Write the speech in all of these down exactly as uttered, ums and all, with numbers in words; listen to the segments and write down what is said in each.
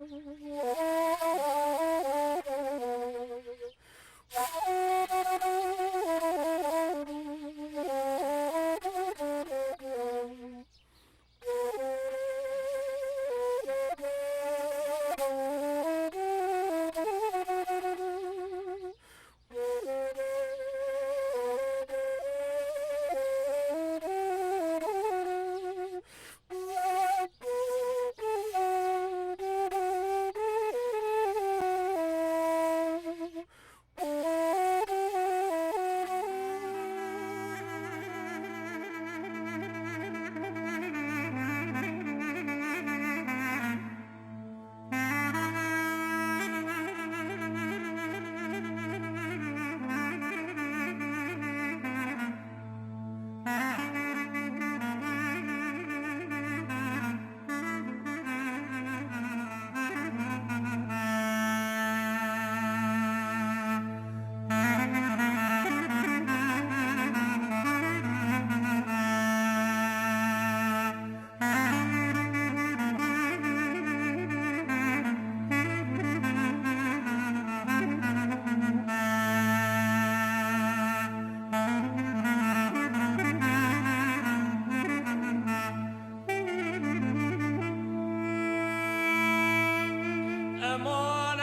Eman,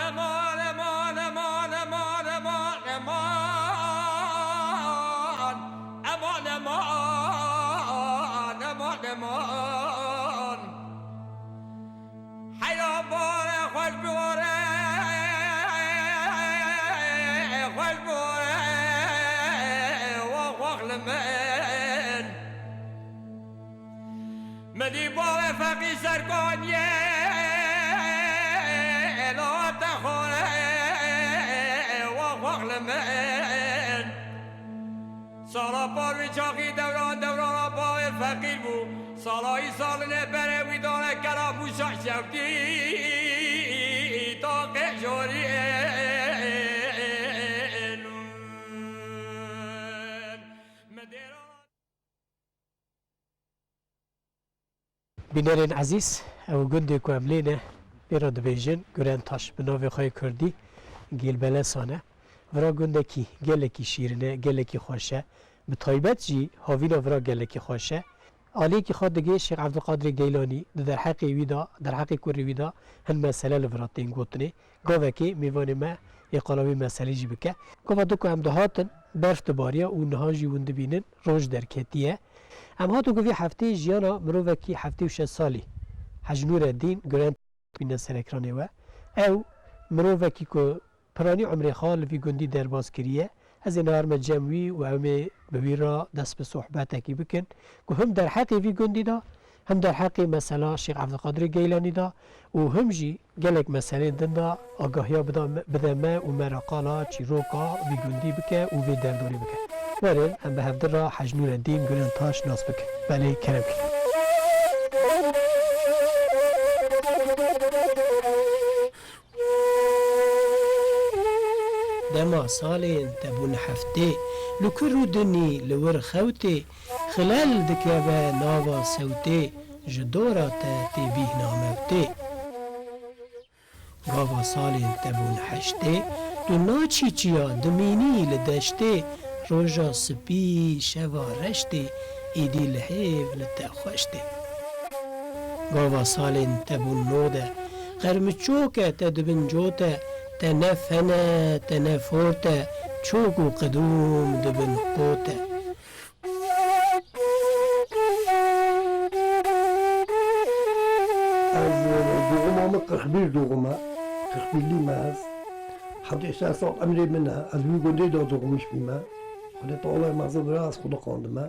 eman, eman, eman, eman, eman, eman. Eman, eman, eman, eman. Heyran bare, xweş bare, xweş bare, wa xwex li min. Min dî bavê feqî serkaniyê, lawate xwarê, wa xwex li min. Sala par wî çaxî dewran dewrana bavê feqîr bû. Sala î salinê berê wî dane kera Mûsa Şewtî, taqê jorî ên. Min dêra Bînerên ezîz, ew gundê ku em lê ne, pê re dibêjin Gurentaş, bi navê xwe yê kurdî Gêlbelesan e. Vira gundekî gelekî şîrin e, gelekî xweş e. Bi taybet jî havîna vira gelekî xweş e. Aliyekî xwe digê Şêx Evdilqadirê Geylanî, di derheqê wî de, derheqê kurê wî de hin mesele li vira tên gotinê. Gavekê mêvanê me ê qala wê meselê jî bike. Gava du ku em dihatin, berf dibariye û niha jî hûn dibînin, roj derketiye. Em hatin ku vî heftê jiyana mirovekî heftê û şeş salî, Hec Nûreddîn, Gurent, bîne ser ekranê we. Ew mirovekî ku piranî umrê xwe li vî gundî derbas kiriye. Ez ê niha me cem wî û em ê bi wî re dest bi sohbetekî bikin ku him derheqê vî gundî de, him derheqê mesela Şêx Evdilqadirê Geylanî de û him jî gelek meselên din de agahiya bida me, bide me û me re qala çîroka vî gundî bike û vê derdorê bike. Werin em bi hevdi re Hec Nûreddîn Gurentaş nas bikin. Belê, kerem bikin. Dema salên te bûn heftê, li kur û dinî li wir xewtê, xilel dikeve nava sewtê, ji dora te tê bîhna mewtê. Gava salên te bûn heştê, tu naçî çiya, dimînî li deştê, roja spî, şeva reştê, êdî li hêv li te xweş tê. Gava salên te bûn node, qermiçoke te dibin cote, te ne fen e, te ne fort e, çok û qidûm dibin qote. Ez, e, doğuma min qirxbîr doğum e. Qirxbîrlî me ez. Hevdê sal emrê min e. Ez wî gundê de doğmuş bîme. Xwedê Teala mezin vira ez xwe diqandime.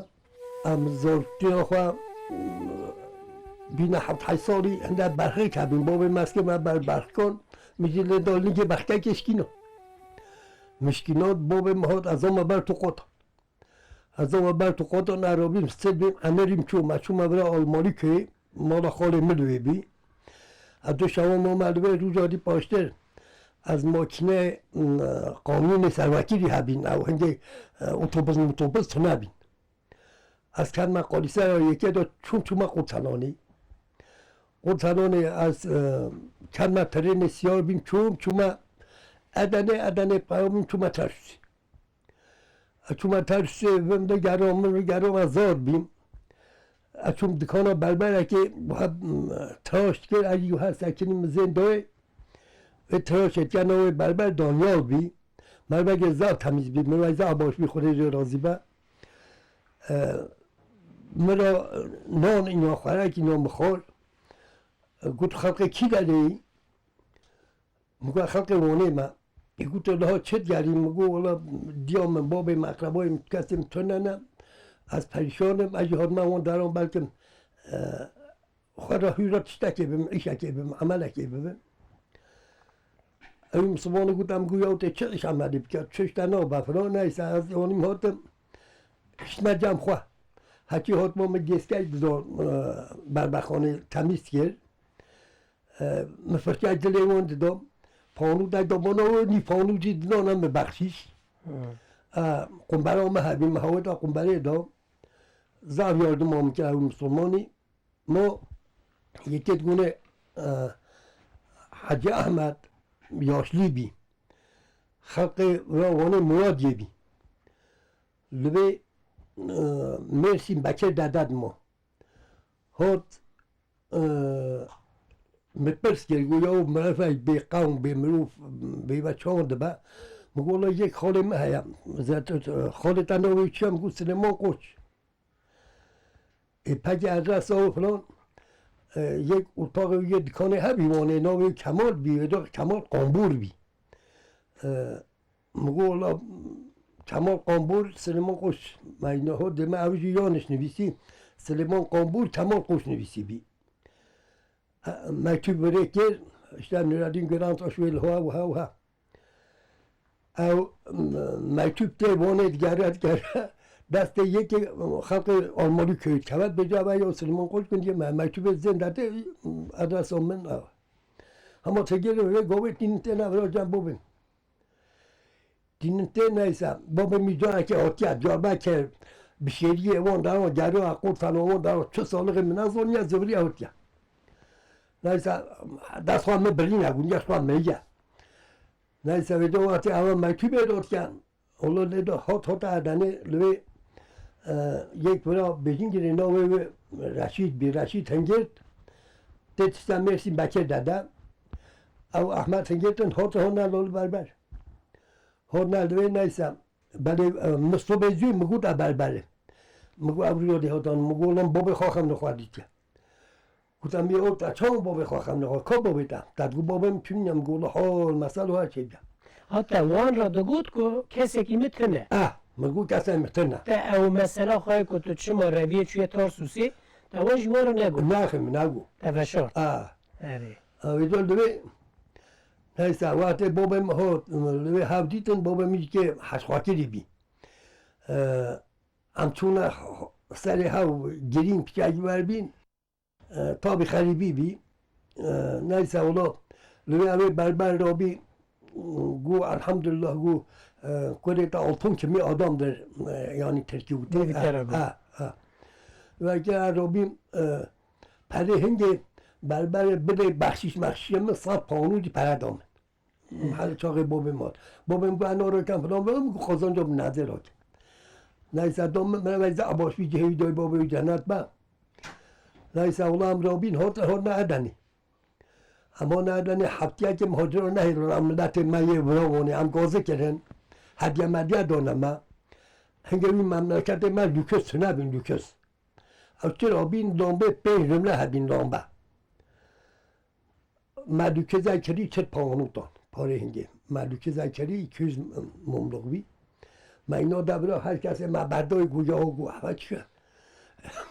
Em zaroktiya xwe, bîne heft heşt salî hinde berxê kebîn. Bavê me ez kir me ber berxkan. Min jî lê da lingê berxkekê şikîna. Min şikîna, bavê me hat ez me ber tu qota. Ez me ber tu qota nerabîm, stil bîm, emirîm çû me, çû me vira Almalî kê, mala xalê min li wê bî. Ez du şewa mame li wê, rûja dî paştir. Ez makîne, m, qamyonê serwekirî hebîn, ew hingê, e, otobus motobus tune bîn. Ez ketime qalîsera yekê de çûm çûme Qurtelanê. Qurtelanê ez, e, Çarna terênê siyar bîm, çûm, çûma Edenê, Edenê peyamîm, çûma Tersûsê. E, çûma Tersûsê, vim de geram, min geram, ez zar bîm. E, çûm dikana berberekê, wiha, m, tiraş dikir, ez jî wiha sekinî min zên dayê. Vê tiraşê tiya navê berber Danyal bî. Berberkê zaf temîz bî, min wê zaf baş bî, Xwedê jê razî be. E, min ra nan îna xwerek, îna min xwar. E, got, "Xelqê kî derê yî?" Min got, "Xelqê Wanê me." Ê got, "Daha çi digerî?" Min got, "Wela diya min, babê min, eqrebayê min, kesê min tune ne. Ez perîşan im, ez jî hatime wan deran, belkim, e, xwe re hûra tiştekê bim, îşekê bim, emelekê bibim." Ew Mislimanê got, "Em got ya tê çi îş emelî bike, çi işte nabe filan." Neyse, ez anîm hatim, kiştime cem xwe. Hekî hatime min gêskey dida, e, berbexanê temîz kir. E, min firçeyek dilê wan dida. Panû de da bana, nî panû jî didana min bexşîş. Hı. E, qumbera min hebî, min haweta qumberê da. Zaf yardima min kir ew Mislimanî. Ma yekê digune, e, Hecî Ehmed yaşlî bî. Xelqê vira Wanê Muradiyê bî. Li vê, e, Mêrsîn Bekir dede dima. Hot, e, min pirs kir, got, "Ya mirov bê qewm, bê mirov, bê ve çawan dibe?" Min got, "Wela yek xalê min heye." Zet, e, "Xalê te navê çi ye?" Min got, "Silêman Koç." Ê, pekî adresa wê filan, e, yek ortaxê wî yê dikanê hebî Wanê, navê wî Kemal bî, wê de Kemal Qambûr bî. E, min got, "Wela Kemal Qambûr, Silêman Koç." Me niho dê me ew jî yaniş nivîsî, Silêman Qambûr, Kemal Koç nivîsî bî. E, mektûb virê kir, işte Nureddin Görantaş wê li ha wiha wiha. Ew, m-, mektûb tê Wanê digere, digere. Destê yekê xelkê Almalî köyü dikeve, bêje, "Ev ya Silêman Koç gundiye me, mektûbê zên derdê, adresa min ew." Hema têgêrê wê govê tînin têne vira cem bobin. Tînin tê neyse, bobê min carekê hatiye, Diyarbekir, bi şêriyê wan dara, geriya Qurtan wan dara, çi salixê min nezaniye, zivirî hatiye. Neyse, dest xwe min birîne, gundiye xwe meye. Neyse, vê de wextê ewa mektûbê dot ken. Ola lê de hot hot Edenê li wê, e, yek vira Bêjingirê navê wê Reşîd bî, Reşîd Hingêrt. Tê tişta Mêrsîn Bekir dede. Ew Ehmed Hingêrtin hot hona lol berber. Hot ne li wê neyse. Belê, e, min sobê zû min got e berber e. Min got ev rûya dê hotan, min got lan bobê xwe xem li xwe dîtiye. Gotam, "Yê, o te çawa bobê xwe xem nexwe? Ka bobê te?" Te digot, "Bobê min tune." Min got, "Hol, mesele her çê bîya." Ha, te wan re digot ku kesekî min tune. Eh, min got, "Kesê min tune." Te ew mesela xwe ku tu çima reviyê çûye Tarsûsê, te wan ji wan re negot. Naxê min negot. Te veşart. Ah. Erê. Ew ê dol divê. Neyse, wextê bobê min hot, li wê hev dîtin, bobê min jî kê heşxwakirî bî. Eh, em çûne serê hev girîn piçekî wer bîn. E, tabî xerîbî bî. E, neyse, wilo li wê ew ê berber rabî, gu elhamdulillah, gu, e, kurê te altın kimi adamdır, e, yani Tirkî û tê. Nivîtera gu. Ha, ha. Weke rabî, e, perê hingê berberê bidê bexşîş mexşîşê min, sed panû jî pere da min. Her çaxê bobê min hat. Bobê min got, "Eno rêken filan be," min got, "Qazanca min nezê rake." Neyse, dom min, min veyze abaş bî cihê wî doy bobê wî cennet be. Neyse, wela em rabîn hot, hot ne Edenî. Em hot ne Edenî, heftiyekê muhacir nehêlin, em miletê me yê vira wanê, em gazi kirin. Hediye mediye dane me. Hingê wî memleketê me lüküs tune bin, lüküs. Ew çi rabîn, dambe pênc cümle hebîn dambe. Me dûkê zekirî çil pawanû tan. Parê hingê. Me dûkê zekirî iki yüz mumluk bî. Me îna de bira her kesê me berdayî got, "Ya got, heva çi ye?"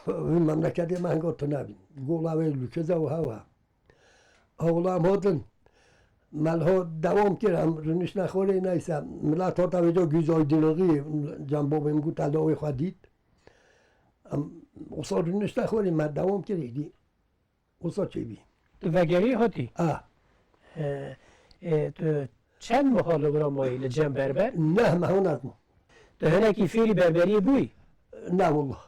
Wî memleketê me hinga tune bî. Gola wê dûkê ze û hewa. Oğlan em hatin. Me li ho dewam kir, em rûniştine xorê neyse. Milet hata vêca güz aydınlığı, cem babê min got, "Te dawê xwe dît." Em wisa rûniştine xorê me dewam kir êdî. Wisa çêbî. Tu vegerî hatî? A. E, e, tu çend meha li wira mayî li cem berber? Neh meha ez mam. Tu hinekî fêrî berberiyê bûyî? Ne wallah.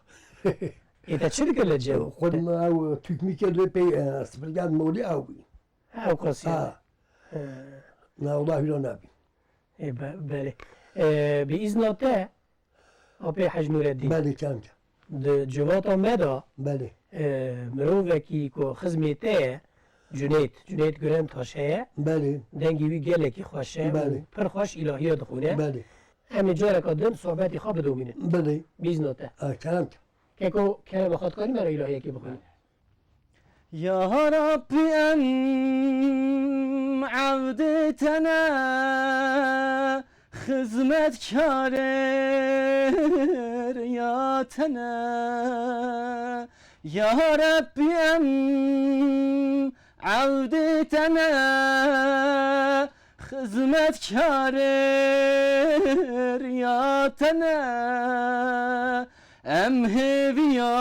Ê te çi dikir li cem? Xwe min ew tûkmîkê li pey, e, sifirgeh molî ew bûyî. Ew qasî. Ha. He. Na, wela hîra nabî. Ê, be-, belê. Ê, bi îzna te, Apê Hec Nûreddîn. Belê, kanka. Di civata me de, Belê. e, mirovekî ku xizmê te ye, Cuneyt, Cuneyt Gurantaş heye. Belê. Dengê wî gelekî xweş e û Belê. pir xweş îlahiya dixwîne. Belê. Em ê careka din sohbetê xwe bidomînin. Belê. Bîzna te. A, kerem ke. Keko, kerema xwe dikarî me re îlahiyekê bixwînî? Ya Rabbî, em evdê te ne, xizmetkarê riya te ne. Ya Rabbî, em evdê te ne, xizmetkarê riya te ne. Em hêviya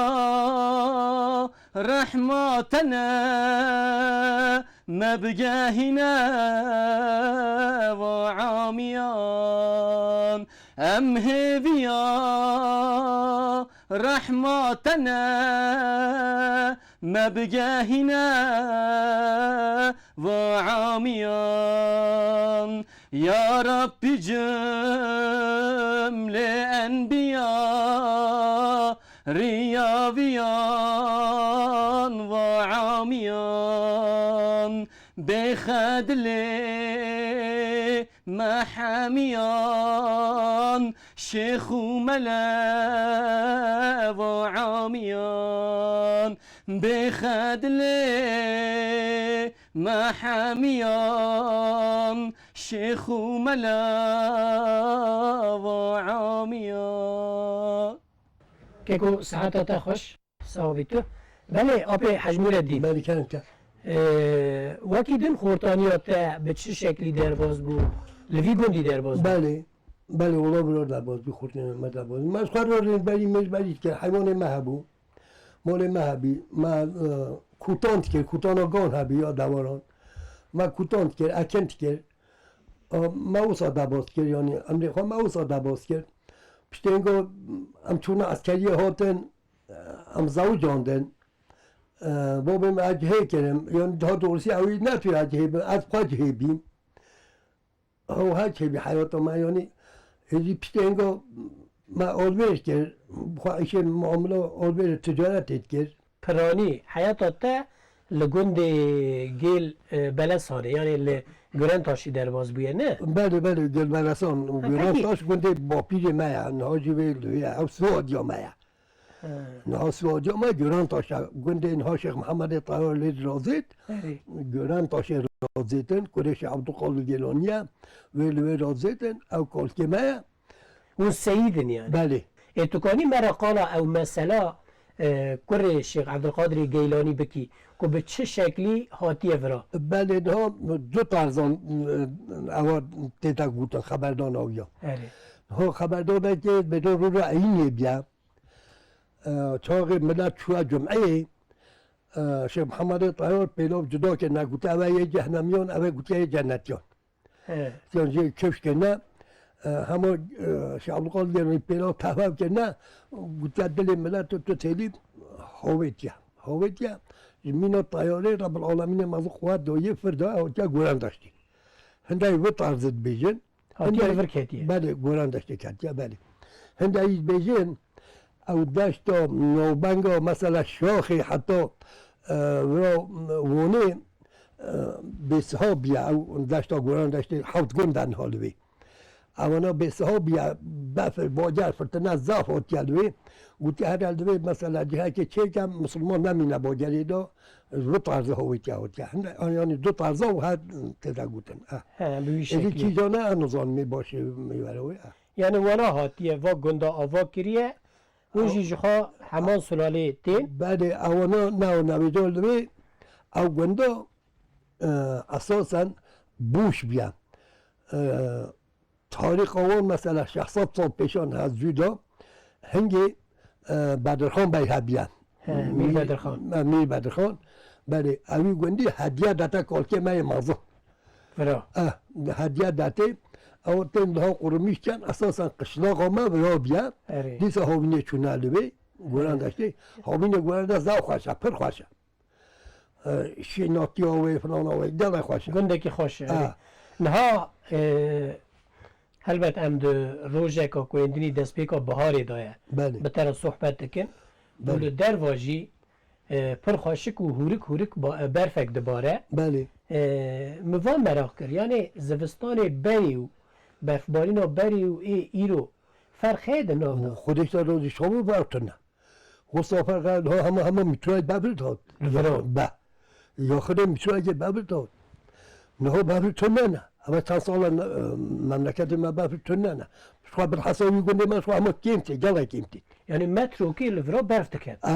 rehma te ne, me bigehîne va amiyan. Em hêviya rehma te ne, me bigehîne va amiyan. Ya Rabbî, cumlê enbiya riya viyan va amiyan. Bêxedilê me hemiyan, şêx û mele va amiyan. Bêxedilê me hemiyan, şêx û mele va amiyan. Keko, seheta te xweş, sawa bî tu. Belê, apê Hec Nûreddîn. Belê, kerem ke. Ee, wekî din xortaniya te bi çi şeklî derbas bû? Li vî gundî derbas bû? Belê, belê, wela bira derbas bû, xortaniya me derbas bû. Me ji xwe re rêberî mêzberî dikir, heywanê me hebû. Malê me hebî, me, e, kûtan dikir, kûtana gan hebî ya dewaran. Me kûtan dikir, eken dikir. E, me wisa derbas dikir, yanî emrê xwe me wisa derbas dikir. Piştê hingo em çûne eskeriyê hatin, e, em zewicandin. E, babê me ecihê kirin, yanî daha doğrusu ew ê netûye ecihê bin, ez xwe cihê bîm. Ew her çê bî heyata me, yanî hêjî piştê hinga me alvêr kir, xwe îşê muamela alvêr ticaretê dikir. Piranî heyata te li gundê Gêl, e, Belesanê, yanî li Gurantaşî derbas bûye, ne? Belê, belê, Gêl Belesan, Ha, pekî. Gurantaş gundê bapîrê me ye, niha jî wê li wê ye, ew siwadiya me ye. He. Niha siwadiya me Gurantaş e. Gundê niha Şêx Mihemedê Tayar lê dirazêt. Erê. Gurantaşê razêtin, kurê Şêx Ebdulkadir Gêlanî ye. Wê li wê razêtin, ew kalkê me ye. Hûn seyîd in yani. Belê. Ê tu kanî me re qala ew mesela, e, kurê Şêx Ebdulkadirê Geylanî bikî, ku bi çi şeklî hatiye vira? Belê, niha du tarzan, e, ewa tê te gotin, xeberdana wî ya. Erê. Niha xeberdanekê bêdor rûra eyînê bîye. E, çaxê milet çûye cumeyê, e, Şêx Mihemedê Tayar pêlav cuda kir, negotiye ev ê yê cehnemiyan, ev ê gotiye yê cennetiyan. He. Yan jê kewş kirine, e, hema, e, Şêx Ebdulkadir Gêlanî pêlav tehve kirine, gotiye dilê milet tu têlî havêtiye. Havêtiye, ji mîna tayarê Rebbil Alemînê mezin quwet daye, fir da, hatiye Gorandaştê. Hindê wî tarzê dibêjin. Hatiye li vir ketiye. Belê, Gorandaştê ketiye, belê. Hindê yî dibêjin, ew deşta navbenga, mesela Şaxê heta, e, vira Wanê, e, bêsiha bûye, ew deşta Gorandaştê heft gund e niha li wê. Ewana bêsiha bûye, befir, bager, firtine zaf hatiye li wê. Gotiye here li wê, mesela cihekê çêke misilman nemîne bagerê de, Ji vî tarzê hawîtiya hatiye. Hinde, yanî du tarza û her tê de gotin. Eh. He, bi wî Êdî şeklî. Kîjan e, ez nizanim ê başê min were wê, eh. Yanî wana hatiye, va gunda ava kiriye, hûn jî ji xwe heman sulalê tên? Belê, ewana ne, ne wê, ew gunda, eh, esasen boş bûye. Eh, Tarîxa wan mesela şeş sed sal pêşan hezû de hingê, e, Bedirxan Bey hebiye. He, Mîr Mîr, Bedirxan. E, Mîr Bedirxan. Belê, ewî gundî hediye dete kalkê me yê mezin. Vira. Eh, hediye detê, ew tên daha qurumîş ken, esasen qişlaxa me vira biye. Erê. Dîsa havînê çûne li wê, Gorandaştê. Havînê Gorandaş zaf xweş e, pir xweş e. e, şênatiya wê, filana wê, gelek xweş e. Gundekî xweş e, Ha. erê. Niha, e, helbet em di rojeka ku ên dinî destpêka biharê de ye. Belê. Bi te re sohbet dikin. Û Belê. li derva jî, e, pir xweşik û hûrik hûrik ba-, e, berfek dibare. Belê. E, min van meraq kir, yanê zivistanê berî û berfbarîna berî û ê îro ferq heye di nav de? Xwedê te razî, çawa berf tune? Wisa ferq heye, hema, hema mîtrayê befir hat. Li vir hat. Be. Yaxinê mîtrayê befir hat. Niha befir tune ne. Eve çend sal e, memleketê me befir tune ne. Şuxa bil hesabî gundê me şuxa hema kêm tê, gelek kêm tê. Yanî metrokê li vira berf diket. Aa,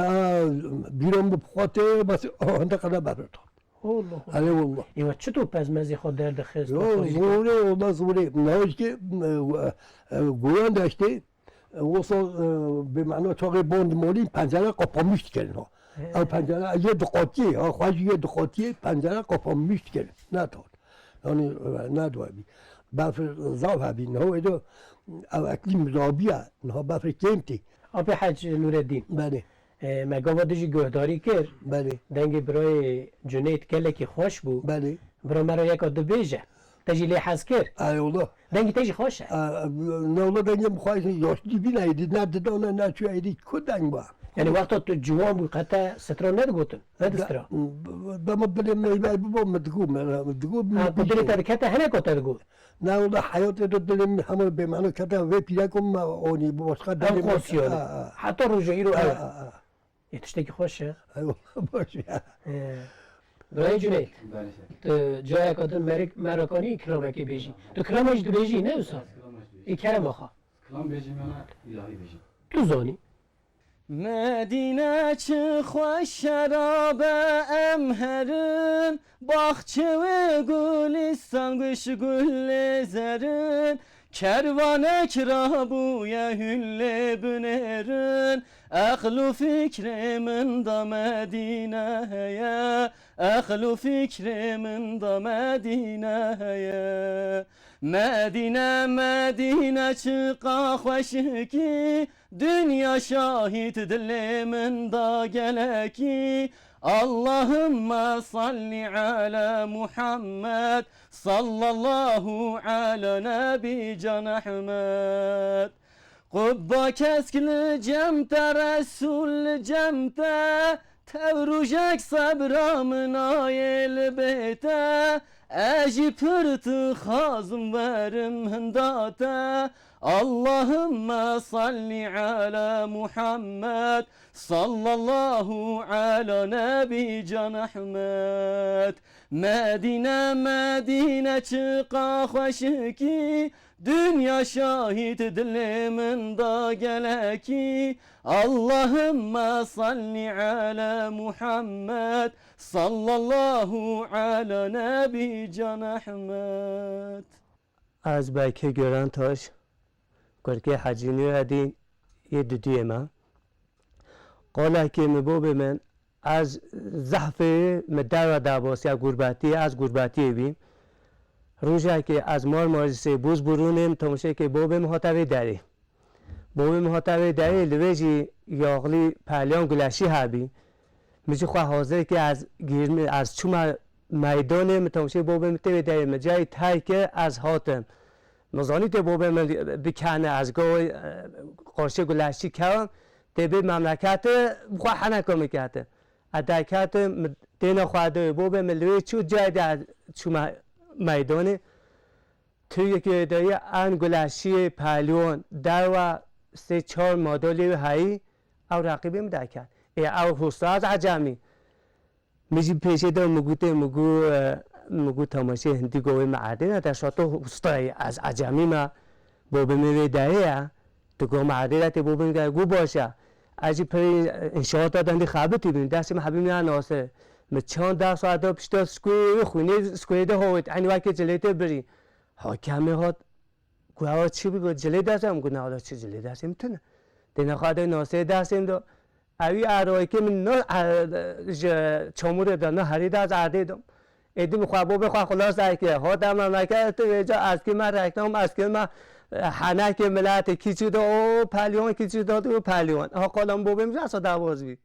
bîra min bi xwe tê, bes hende qede befir hat. Allah Allah. Erê wallah. Ê we çito pezmezê xwe derdixist, Yo, we xwe jî zorê, oda zorê. Nahêj ki, e, e, goyan deştê, e, wisa, e, bi mena çaxê bond molî pencere kapanmış dikirin ha. He. Ew pencere yê diqatiyê, ha, xwe jî yê diqatiyê pencere kapanmış dikirin. Ne tat. Yani, e, ne dua bî. Befir zaf hebî. Niha wê de ev eklîm rabiye. Niha befir kêm tê. Apê Hec Nûreddîn. Belê. E, me gava dijî guhdarî kir. Belê. Dengê birayê Cuneyt gelekî xweş bû. Belê. Bira me re yeka dibêje. Te jî lê hez kir. Ay Allah. Dengê te jî xweş e. E, ne Allah, dengê min xweş e. Yaşlî bîn êdî, ne dida ne, ne çû êdî. Ku deng ba? Yanî wexta tu ciwan bû, qe te stran nedigotin? Nedistira? Da, dema dilê me, me, me, me digo, me, me digo, Ha, me ku dilê te dikete, hinek o te digo. Na wala heyatê de dilê min hema bêmano kete vê pîreko me onî bi başqa Ew dilê me. Qasiyane. Ha, ha. Heta roja îro Ha, ew e. ha, ha. Ê tiştekî xweş e. Eyvallah, baş ya. He. Birayê Cuneyt, Belê şef. tu cayeka din merik-, merakanî kilamekê bêjî. Tu kilamê jî dibêjî, ne wisa? Ez kilamê jî dibêjim. Ê kerema xwe. Kilam bêjim yana îlahî bêjim. Tu zanî. Medîne çi xweş şerab e, em herin, baxçe wê gulîstan, guş gulê zerin, kervanek rabûye hûn lê binêrin, eql û fikrê min da Medîne heye, eql û fikrê min da Medîne heye. Medîne, Medîne çiqa xweşikî, dinya şahîd dilê min da gelekî. Allahümme salli ala Muhammed, sallallahu ala Nebî Can Ehmed. Qubba kesk li cem te, Resul li cem te, tev rojek sebra min ayê li bê te, ez jî pir dixwazim werim hinda te. Allahümme salli ala Muhammed, sallallahu ala Nebî Can Ehmed. Medîne, Medîne çiqa xweşikî, dinya şahîd dilê min da gelekî. Allahümme salli ala Muhammed, sallallahu ala Nebî Can Ehmed. Ez Bekir Görantaş, kurkê Hecî Nûreddîn yê duduyê me. Qolekê min bobê min, ez zehfê min derve dabasiya gurbetiyê, ez gurbetiyê bîm. Rojekê ez Marmarisê Bûzburûnê, min tomişekê bobê min hate vê derê. Bobê min hate vê derê, li wê jî yaxlî peliyan guleşî hebî. Min jî xwe hazir kir, ez gîrmî, ez çûme meydanê, min tomşê bobê min tê wê derê, min cayê terk kir, ez hatim. Min zanî tê bobê min bikene, ez gavê, e, qarşê guleşî kewim, tê bê memleketê, bi xwe heneka min kete. Ez derketim, min têna xwe de bobê min li wê çû, cayê de ez çûme meydanê. Tu yekê de ye, en guleşiyê pehliwan derwa sê çar madalya wî heyî, ew reqîbê min derket. Ê, ew hosta ez ecemî. Min jî pêşê de min gotê, min got, e, min got temaşê hindî govê min erdê ne, te şato hostayê, ez ecemî me, bobê min vê derê ye. Tu gom erdê re tê bobê min, got baş e. Ez jî pir înşaata de hindî xebitî bîm, destê min hebî min ya nase. Min çand deh saet de pişta skurê wê xwînê skurê de hawêt, eynî wekî cilê tê birî. Hakemê hat, got, "Ewa çi bû?" Got, "Cilê dest em." Got, "Na, wala çi cilê destê min tune." Têne xwe de nasê destê min de. Ewî erayikê min na, e, ji çamûrê de, na herî de ez erdê de. Êdî min xwe bo bê xwe xilas dayikê. Hate memleket tu vêca eskî me reklam, eskî me, e, henekê miletê kîçî de, o peliwan kîçî de, o peliwan. Ha, qala min bo bê min ji esa dawaz bî.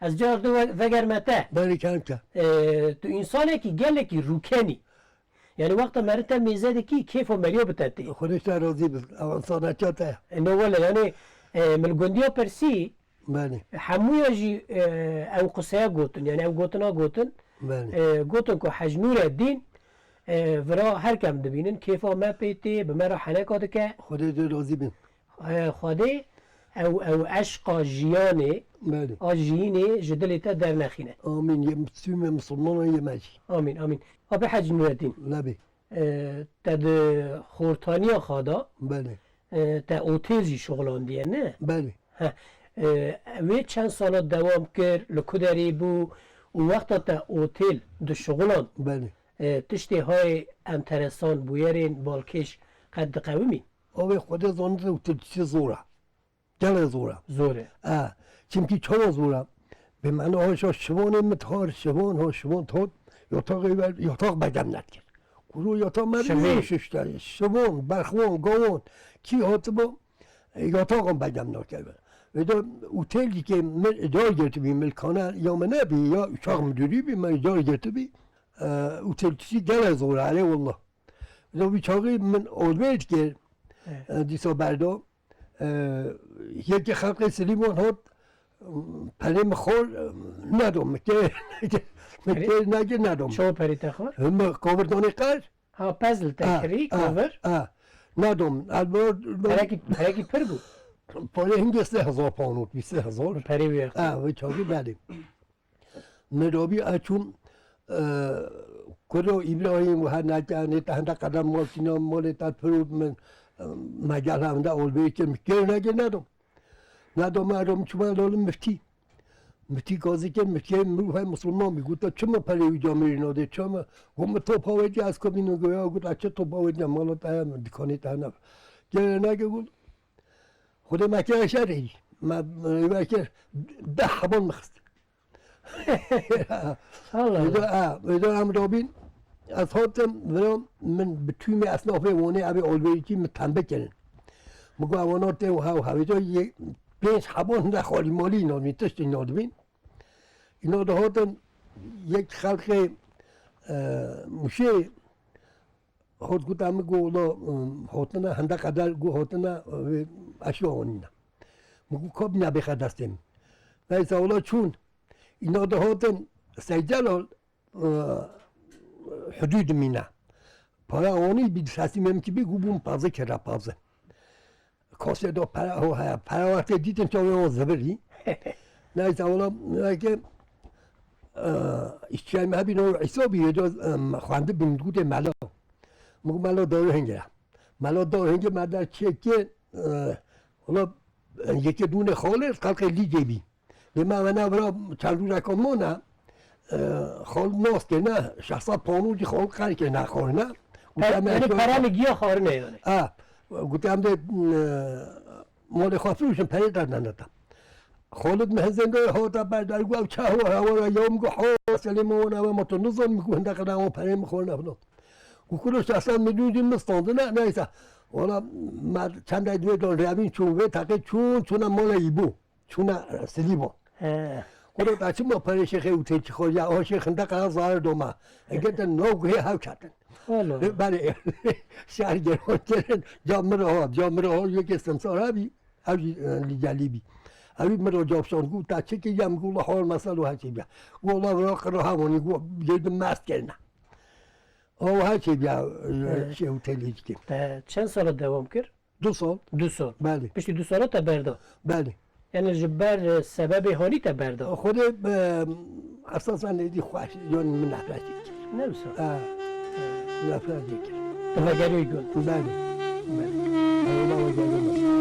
Ez cara tu ve-, vegerme te. Belê, kemke. E, tu însanekî gelekî rûken î. Yanî wexta meriv te mêze dikî, kêfa meriya bi te tê. Xwedê te razî bi. Ew însanetiya te ye. E, no wele, yanî, e, min li gundiya pirsî, Belê. hemûya jî, e, ew qiseya gotin, yanî ew gotina gotin. Belê. E, gotin ku Hec Nûreddîn, e, vira her kem dibînin, kêfa me pê tê, bi me re heneka dike. Xwedê tu razî bin. E, Xwedê ew, ew eşqa jiyanê, Belê. a jiyînê ji dilê te dernexîne. Amîn. Yê tûmê misilmanan yê me jî. Amîn, amîn. Apê Hec Nûreddîn. Lebê. E, te di xortaniya xwe de, Belê. e, te otêl jî şixulandiye, ne? Belê. Heh. E, wê çend sala dewam kir, li ku derê bû û wexta te otêl dişixuland, Belê. e, tiştê hayê enteresan, bûyerên balkêş qet diqewimîn? Avê Xwedê zanî, otêlçî zor e. Gelek zor e. Zor e. E, çimkî çawa zor e? Bi mena ha şa şivanê min har şivan, ha şivan hat, yataxê ver, yatax bedem nedikir. Kuro yatax me Şivê. nêşişte, şivan, berxwan, gawan, kî hatiba, e, yataxan bedem nakeve. Vêda otêl dikê min îcar girtibî, milkane ya min nebî, ya uçak müdürü bî, min îcar girtibî. E, otêlçî gelek zor e, erê wallah. Vêda wî çaxî min olbêt kir, Evet. e, dîsa berda. E, yekê xelqê Silîman hat, perê min xwar, e, nedo min. Kê, min Perê? kê nagir nedo min. Çawa perê te xwar? Min kovir danê qer. Ha, pez li te Ha, kirî, ha, kovir. ha. Nedo min. El bor, Perekî, perekî pir bû. Parê hingê sê hezar pound, bîst hezar. Perê wê Ha, wê çaxî belê. Min rabî ez çûm, e, kuro Îbrahîm û her neke, nê te hende qedem mal tîna, malê te firot min, e, me gel hevinde olbê kir, min kir neke nedo. Nedo me, ero min çûme lolê miftî. Miftî gazî kir, miftiyê mirov hey misilman bî. Got, "Te çima perê wî camêrî nadê, çima?" Got, "Min topa wê dî, ez kabînim goya." Got, "Ez çi topa wê dî, mala te heye, dikanê te hene." Kir neke got, "Xwedê me kire şerê." Me, me, me kir, deh heban min xist. Allah Êdo, Allah. ha, êdo em rabîn, ez hatim, vira min bi tûmê esnafê Wanê evê alverîkî min tembe kirin. Min got, "Ewana tê wiha wiha." Êdo yê pênc heban hinde xalî malî nadibîn, tiştî nadibîn. Îna dihatin yek xelqê, e, Mûşê, Hot got, em got, wela, em, hatine, hende qeder got, hatine, wê eşya anîne. Min got, ka bîne bêxe destê min. Neyse, wela çûn. Îna dihatin, Seycelal, e, hudûd mîne. Para anî bî, sesî memkî bî, got, bûm pazı kere pazı. Kasê da pere, ho, he, pere wextê dîtin çavê wan zivirî. Neyse, wela, neyse, e, îşçiyê me hebî, no Îsa bî, yê da, e, xwendibî, min gotê mela. Min got, "Mela, dawî hingê." Mela da hingê me der çêkê, e, wela, e, yekê dûnê xalê, xelqê Lîgê bî. Lê me ve ne vira çend rojeka mane, e, xal nas kir, ne, şeş sed pound jî xal qer kir, ne, xal ne. Gote, "Em yanî eşya pere min giya xarine yanî." Ha, gote, "Em dê, e, malê xwe firûşin, perê te dene te." Xalid mi hizên de hata ber der, got, "Ew çawa hewa ya, min got, ha, Selîm, wan ew ma tu nizan, min got, hinde qede wan perê min xwe ne filan." Got, "Kuro şeş sed milyon jî min standine, neyse." Wala me çend ay divê don revîn çûn vê teqê çûn, çûne mala Îbo. Çûne, e, Silîbo. He. Kuro te çima perê şêxê û tê çi xwe ya, o şêx hinde qara zahir doma. Ege te nav guhê hev çetin. Wala. Ve berê, şer geron kirin, ca min re hat, ca min re hat, yekê simsar hebî, ev jî, e, Lîcelî bî. Ew jî min re cavşan, got, "Te çi kir?" Em got, "Wala hal mesel û her şey bîya." Got, "Wala vira qira hev anî." Got, "Girdim mest kirine." O her şey bîya, e, He. şey û tê lî dikin. Te çend sala dewam kir? Du sal. Du sal. Belê. Piştî du sala te berda. Belê. Yani ji ber, e, sebebê hanî te berda. Xwedê, e, esasen êdî xweş, yani min nefret kir. Ne wisa? Ha. Nefret kir. Tu vegeriyoyî gund. Belê. Belê. Eyvallah, vegeriyoyî.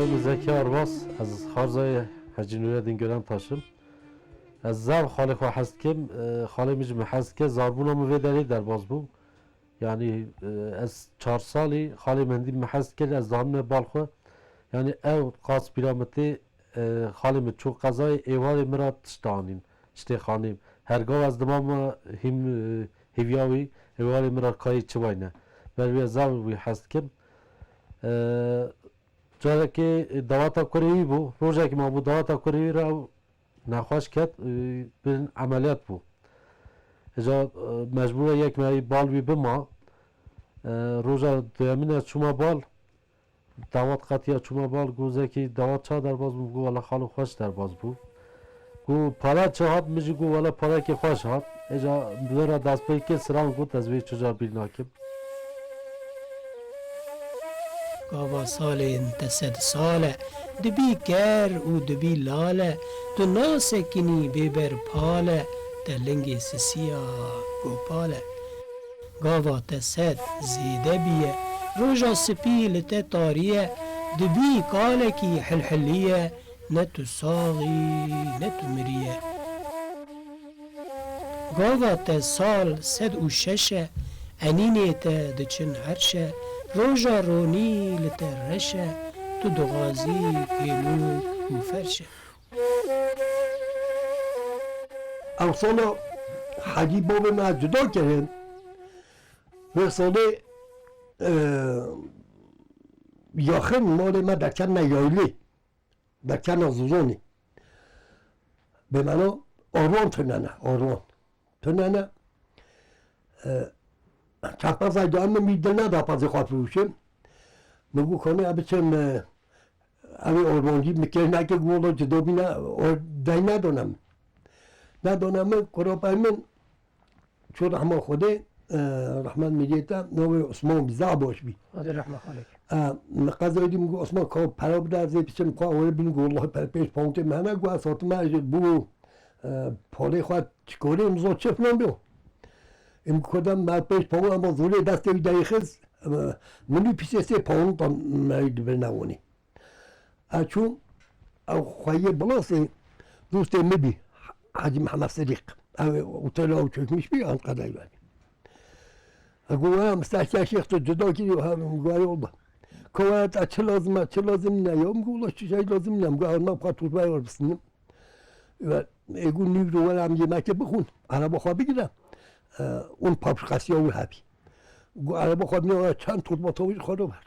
Min Zekiya Arbas, ez Xarzayê Hecî Nûreddîn Gören Taş im. Ez zaf xalê xwe hez dikim, e, xalê min jî min hez dike, zarbûna min vê derê derbas bû. Yanî, e, ez çar salî xalê min hindî min hez dikir, ez danime bal xwe. Yanî ew qas bîra min tê, e, xalê min çû qezayê êvarê min re tişt anîn, tiştê xanîm. Her gav ez dimama hîm, e, hîviya wî, êvarê min re kayê çi wayne. Ber wî ez zaf wî hez dikim. E, Carekê daweta kurê wî bû, rojekê mabû daweta kurê wî re ew nexweş ket, e, bin emeliyat bû. Îca, e, mecbûr e yek me bal wî bima. E, roja duyemîn ez çûma bal, dawet qetiya çûma bal, got Zekî dawet ça derbas bû, got wela xalo xweş derbas bû. Got pare çi hat, min jî got wela parekê xweş hat. Îca min re destpê kir, siran got ez wê çi car bîr nakim. Gava salên te sed sal e, dibî ker û dibî lal e, tu nasekinî bêber pal e, te lingê sisiya gopal e. Gava te sed zêde bîye, roja spî li te tarî ye, dibî kalekî hilhilî ye, ne tu sax î, ne tu mirî ye. Gava te sal sed û şeş e, enînê te diçin erş e, roja ronî li te reş e, tu dixwazî kêlûk û ferş e. Ew sala Hecî babê me cuda kirin, wê salê, e, yaxin malê me derketine yaylî. Derketine Zozonê. Bêmena Orwan tunene, Orwan. Tunene, e, çend pezay da min wî dil neda pezê xwe firûşim. Min got, "Kanê ez biçim, e, ew ê Orwancî min kêr neke, got, wela cuda bîne, or-, dey nedane min." Nedane min, kurapey min, Çû rehma Xwedê, e, rehmet miriyê te, navê Osman bî, zaf baş bî. Xwedê rehma xwe lê. E, min qezayê dî min got, Osman, ka pera bide, ez ê biçim, ka orê bînim, got, wellahî pera pênc pawntê min hene, got, ez hatime, ez ji bo, e, palê xwe çikorê, min zor çi filan bî. Em ku dem me pênc pawn, ema zorê destê wî derî xist, e, min wî pîsê sê pawn tam me wî dibirine wanî. Ez çûm, ew xweyê Bilasê dostê min bî, Hecî Mihemed Sidîq. Ew ê otela ew çökmüş bî, Ankara'yı verdi. Ez got, "Waya, Mistehsiya Şêx tu cuda kiriyo, ha, min got, eyvallah." Ka waya te çi lazim e, çi lazim ne ya? Min got, "Wela çi şey lazim ne." Min got, "Alma bixwe turbayê were bisinim." Ve, ê got, "Nîvro were em yemekê bixwin, araba xwe bigire." E, un paprikasiya wî hebî. Got, "Araba xwe bine, were çend turba tavî xwe re ber."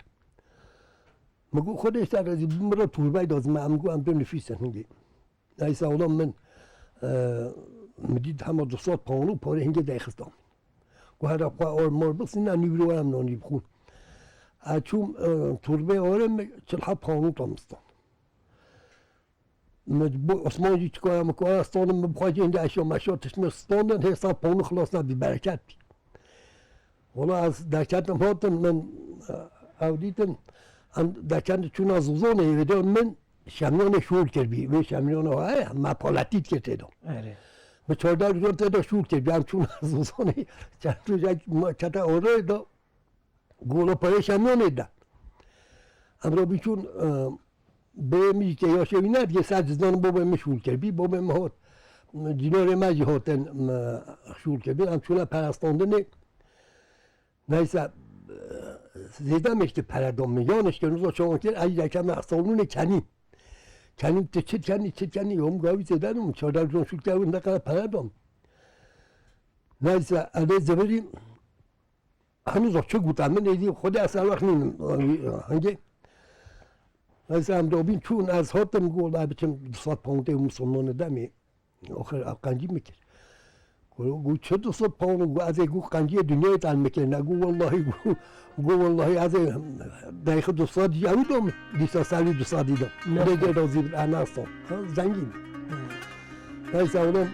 Min got, "Xwedê ser razî, min re turbay lazim e." Em got, "Em tu nifîs in hingê." Neyse, oğlum min, e, min dît hema du sed pound û parê hingê deyxistan. Got, "Here xwe or mor bixsin, em nîvro em nanî bixwin." Ez çûm, e, turbê orê min çil heb pound tam stan. Min bo Osman jî çikara min kara standin, min bixwajî hindê eşya meşya tişt min standin, hê sed pound xilas nebî, bereket bî. Wala ez derketim hatim, min, e, ew dîtin, em derketin çûna Zozonê, wê de min şemiyonê şûr kirbî, wê şemiyona heye, me paletî dikir tê de. Erê. Min çardeh rojan tê de şûr kirbî, em çûna Zozonê, çend rojek me kete orê de, Gola parê şemiyonê de. Em rabî çûn, e, bê min jî ke yaşê wî nediyê ser cizdan bobê min şûl kir. Bî bobê min hat. Dînarê me jî hatin, e, şûl kir. Bî em çûne perestandinê. Neyse, e, zêde min işte pere da min. Yan işte nuza çawan kir, ez derkem salonê kenî. Kenî ti çi kenî, çi kenî. Yom gavî zêde min. Çardeh can şûl kir, ne kadar pere da min. Neyse, ez ê zivirî. Hemî zor çi gote min, êdî Xwedê ez ew wext nînim, hingê. Ez em dobîn çûn, ez hatim, got, "Wela biçim du sed poundê û misilmanê demê." Oxir ev qencî min kir. Got, got, "Çi du sed pound?" Got, "Ez ê got qenciyê dinyayê te min kir." Ne, got, "Wellahî," got, got, "Wellahî ez ê deyxi du sed jî ew dom, dîsa serî du sed dom." Ne. Xwedê gê razî bin, ez nestan. Ha, zengîn. Neyse oğlum,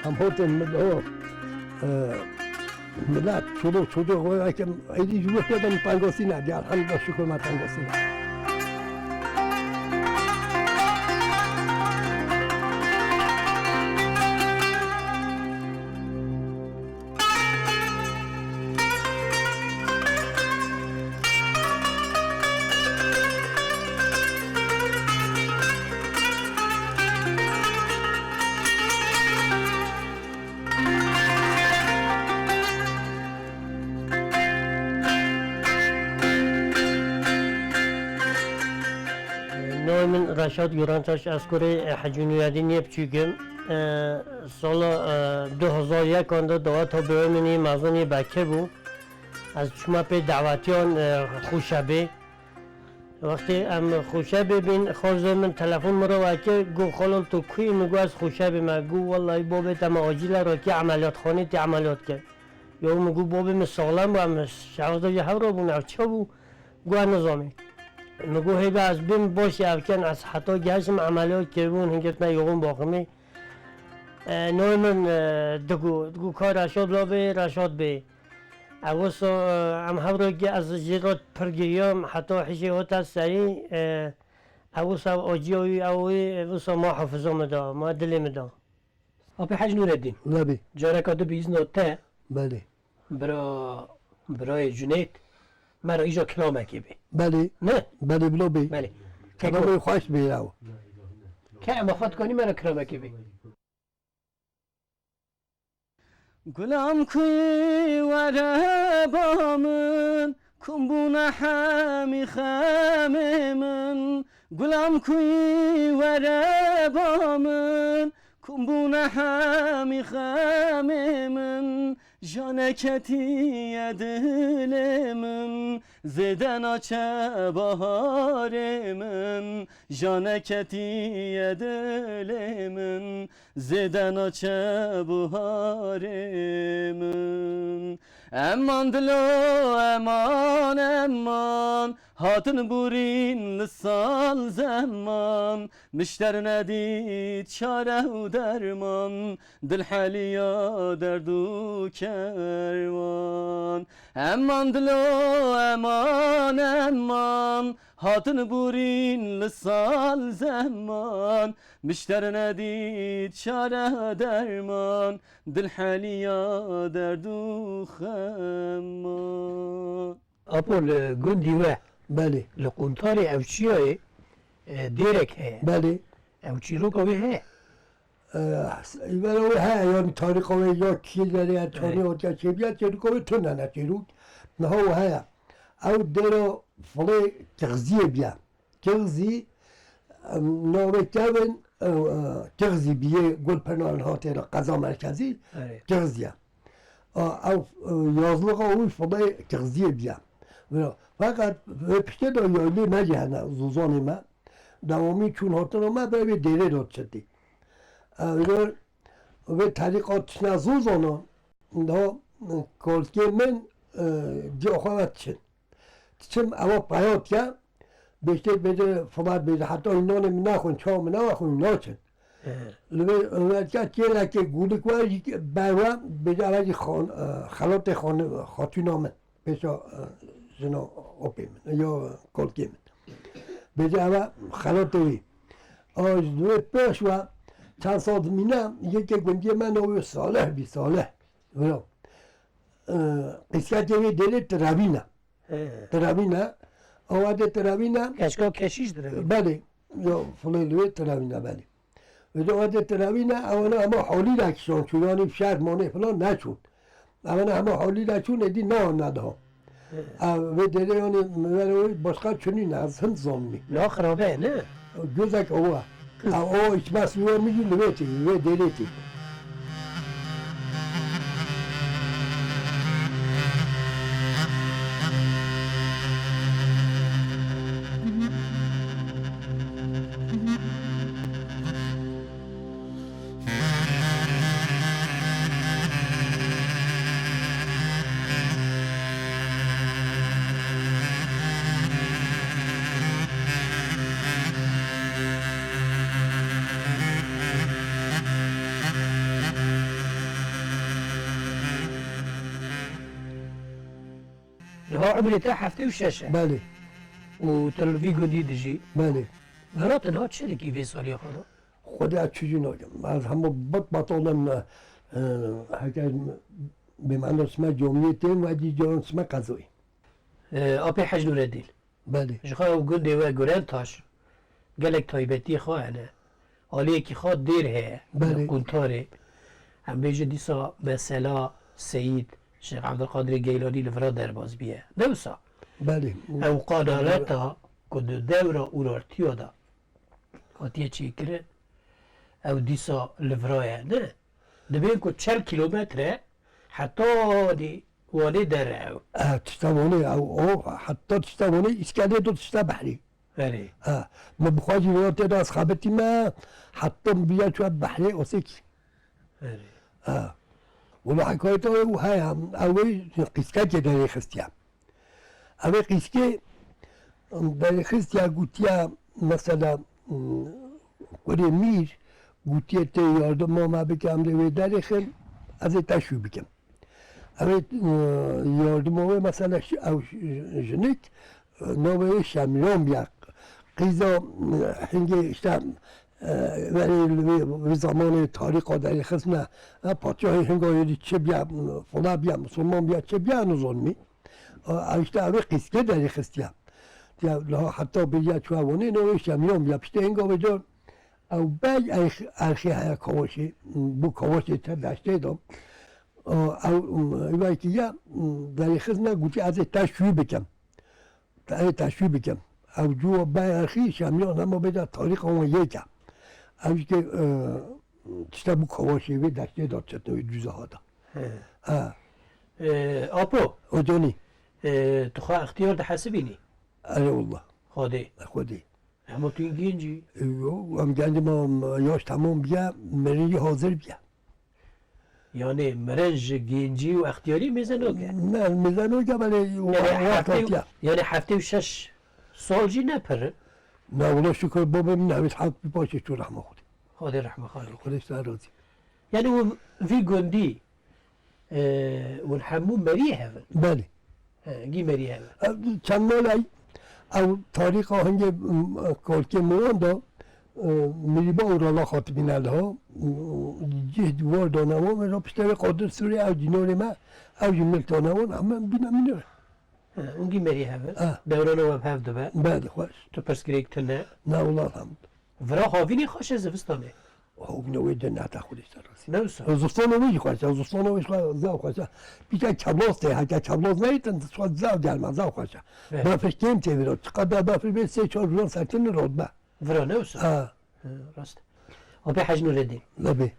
em hatin min, o, e, millet, çoluk çocuk, o, ekim, êdî ji wir pê de min tengasî nediye, elhamdülillah, şükür me tengasî nediye. Min Reşat Gurantaş, ez kurê, e, Hecî Nûreddînê biçûk im. E, sala, e, du hezar yekan de daweta birayê min yê mezin yê Bekir bû. Ez çûme pê dawetiyan, e, Xoşebê. Wextê em Xoşebê bîn, xalzê min telefon min re vekir, got, "Xalal, tu kû yî?" Min got, "Ez Xoşebê me." Got, "Wellahî babê te me acîle rakî emeliyatxanê, tê emeliyat kir." Ya min got, "Babê min saxlem bû, em şex de jî hev re bûn, ev çi bû?" Got, "Ez nizanî." Min got, "Hêga ez bêm, baş e, ev ken ez heta gehiştim emeliyat kiribûn, hingirtme yoxûn baximê." E, navê min, e, digot, digot, "Ka Reşad la bê, Reşad bê." Ew wisa, e, em hev re gi-, ez jê re pir giriyam, heta hişê hate serî, e, ew wisa acîya wî, ew wî, e, wisa ma hafiza min da, ma dilê min da. Apê Hec Nûreddîn. Lebî. Careka din bi îzna te. Belê. Bira, birayê Cuneyt, me re îja kilamekê bê. Belê. Ne? Belê, bila bê. Belê. Keko. Kilamê xweş bê yaw. Ke em xwe dikanî me re kilamekê bê. Gulam ku yî were ba min, kum bûne hemî xemê min. Gulam ku yî were ba min, kum bûne hemî xemê min. Jane ketiye dilê min, zêde naçe baharê min. Jane ketiye dilê min, zêde naçe buharê min. Eman dilo, eman, eman, hatin burîn li sal zeman, mişter nedît çare û derman, dil heliya derd û kerwan. Eman dilo, eman, eman, hatin burîn li sal zeman, mişter nedît çare derman, dil heliya derd û xeman. Apo, li gundî we, Belê. Li Quntarê ew çiyayê, e, dêrek heye. Belê. Ew çîroka wê heye. E, îvera wê heye, yanî tarîxa wê ya kî derê, ya çanî Evet. hatiye çêbiya, çêroka wê tune ne çêrok. Niha wê heye. Ew dêra filê Kixziyê biya. Kixzî, em, navê kevin, e, e, Kixzî biyê Gulpînan hatê re qeza merkezî, Evet. Kixzî ye. A, ew, e, yazlığa wî filê Kixziyê biya. Vira, feqet vê piştê de yaylê me jî hene, zozanê me. Dewamî çûn hatina me, vê, vê dêrê de çitî. E, vira, vê terîqa tişne zozana, da, e, kolkê min, e, ciya xwe ve çin. Diçim ewa peyat ke, bêjtê bêje, filan bêje, heta wî nanê min naxwin, çawa min naxwin, naçin. He. Li vê, li vê ke kêlekê gûlik we jî berwe, bêje, ewa jî xan-, e, xelatê xan-, xatûna min, pêşa, e, jina opê min, ya kolkê min. Bêje, ewa xelatê wî. A, ji wê pêş we çend sal dimîne, yekê gundiyê me navê Salih bî, Salih. Wilo. E, qîsketê wê dêrê Tiravîn e. He. Tiravîn e. Awa dê Tiravîn e. Keşka keşîş dire. Belê. Yo, filê li wê Tiravîn e, belê. Wê de awa dê Tiravîn e, ewana hema holî de kişan çû, yanî şer manê filan neçûn. Ewana hema holî de çûn, êdî newan nediha. He. Ev, vê dêrê yanî, min ver wê başqa çinî ne, ez hin zanî. La xirabe ye, ne? Gözek awa. Ew awa içmez wê min jî li wê tê, wê dêrê tê. Niha umrê te heftê û şeş e. Belê. Û tu li vî gundî dijî. Belê. Vira tu niha çi dikî vê saliya xwe de? Xwedê ez çi jî nakim. Ez hemû bit betal im, e, heke bêmana çime camiyê tên, wekî caran çime qezoyê. E, Apê Hec Nûreddîn. Belê. Ji xwe ew gundê we Gurentaş gelek taybetiyê xwe hene. Aliyekî xwe dêr heye. Belê. Li Quntarê. Em bêjin dîsa mesela Seyîd Şêx Evdilqadirê Geylanî li vira derbas biye. Ne wisa? Belê. Ew qadaleta ku di dewra Urartiya de hatiye çêkirin, ew dîsa li vira ye, ne? Dibên ku çel kîlometre hetanî Wanê der e ew. Eh, tişta Wanê ew, o, heta tişta Wanê îskelê do tişta behrê. Erê. Ha, me bi xwe jî vira tê de ez xebitî me, heta min biya çûya behrê Osekî. Erê. Ha. Wala hikayeta ew heye, ew ê qîskekê derê xistiye. Ew ê qîskê derê xistiye gotiye, mesela, kurê mîr gotiye tê yardima me bike, em dê wê derêxin, ez ê te şû bikim. Ew ê, e, yardima wê, mesela, ş-, ew ş-, jinik, e, navê wê Şemlan biya. Qîza, e, hingê, işte, e, verê li wê, wê zamanê tarîxa derêxistine, e, padşahê hinga wê dî çi biya, fila biya, misilman biya, çi biya, nizanî. E, ew, işte, ew ê qîskê derêxistiye. Ya, la heta biriya çûya Wanê, navê wê Şemlan biya. Piştî hinga wê de ew bey erx-, erxê heye Kawaşê, bû Kawaşê te deştê de. Ew, ew, wekî ya, derêxistine gotî, ez ê te şû bikim. Te ê te şû bikim. Ew cû bey erxî Şemlan hema bê de tarîxa wan yek e. Ew jî ke, e, tişte bû Kawaşê wê deştê de çetin wê cûza hata. He. Ha. E, Apo. O canî. E, tu xwe extiyar dihesibînî? Erê wallah. Xwedê. Xwedê. Hema tu yî genc î. E, yo, em genc ma, yaş tamam biya, mirin jî hazir biya. Yani mirin ji gencî û extiyarî mêze nake? Ne, mêze nake, belê. Yani heftê û, yani heftê û şeş sal jî ne pir in. Ne, wala şükür, babê min hewît haq bi paşê çû rehma Xwedê. Xwedê rehma xalê. Xwedê ser razî. Yani û vî gundî, e, hûn hemû meriyê hev in? Belê. He, gî meriyê hev in. Ev çend malay, ew tarîxa hingê, m, kalkê miran de, e, mirîba û rala xatibîne liha, cih dîwar dane wan, ve piştê wê Qadir Sûrê ew cînorê me, ew jî milk dane wan, heme bîne mînor. He, hûn gî meriyê hev in? He. Dewrana we bi hev dibe? Belê, xweş. Tu pirsgirêk tune? Ne, wela elhamd. Vira havînê xweş e zivistanê? Havîna wê cennet e, Xwedê ser razî. Ne wisa? Zivistanê wê jî xweş e, zivistanê wê jî zaf xweş e. Bir de keblas tê, heke keblas neytin, zaf germ e, zaf xweş e. Evet. Befir kêm tê vira, çiqas befir bê sê çar rojan sertin radibe. Vira ne wisa? Ha. Ha, rast. Apê Hec Nûreddîn. Lebê.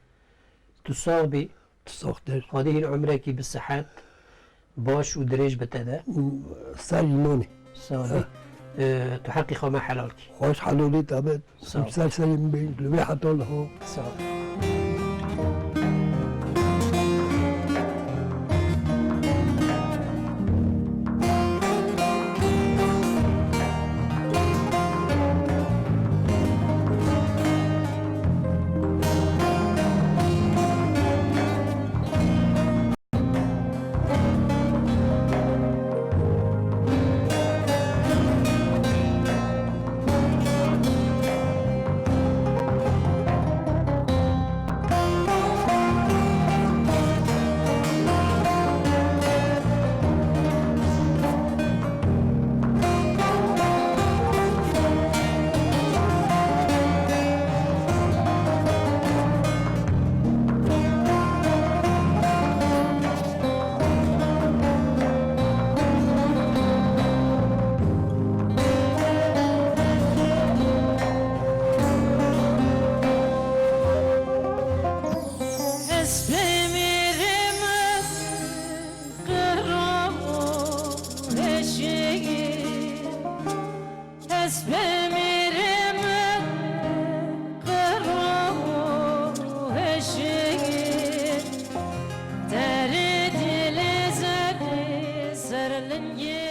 Tu sax bî. Tu saxtir. Xwedê hîn umrekî bi sihet, baş û dirêj bi te de. Ser îmanê. Sax bî. Ha. E, tu heqî xwe me helal kî. Xweş helolê te be. Sağ ol. Ser serê min bê, li wê heta liho. Sağ ol. Ez pê mîrê min qira û hêşî. Ez pê mîrê min qira û hêşî. Terê dilê zerrê ser lingê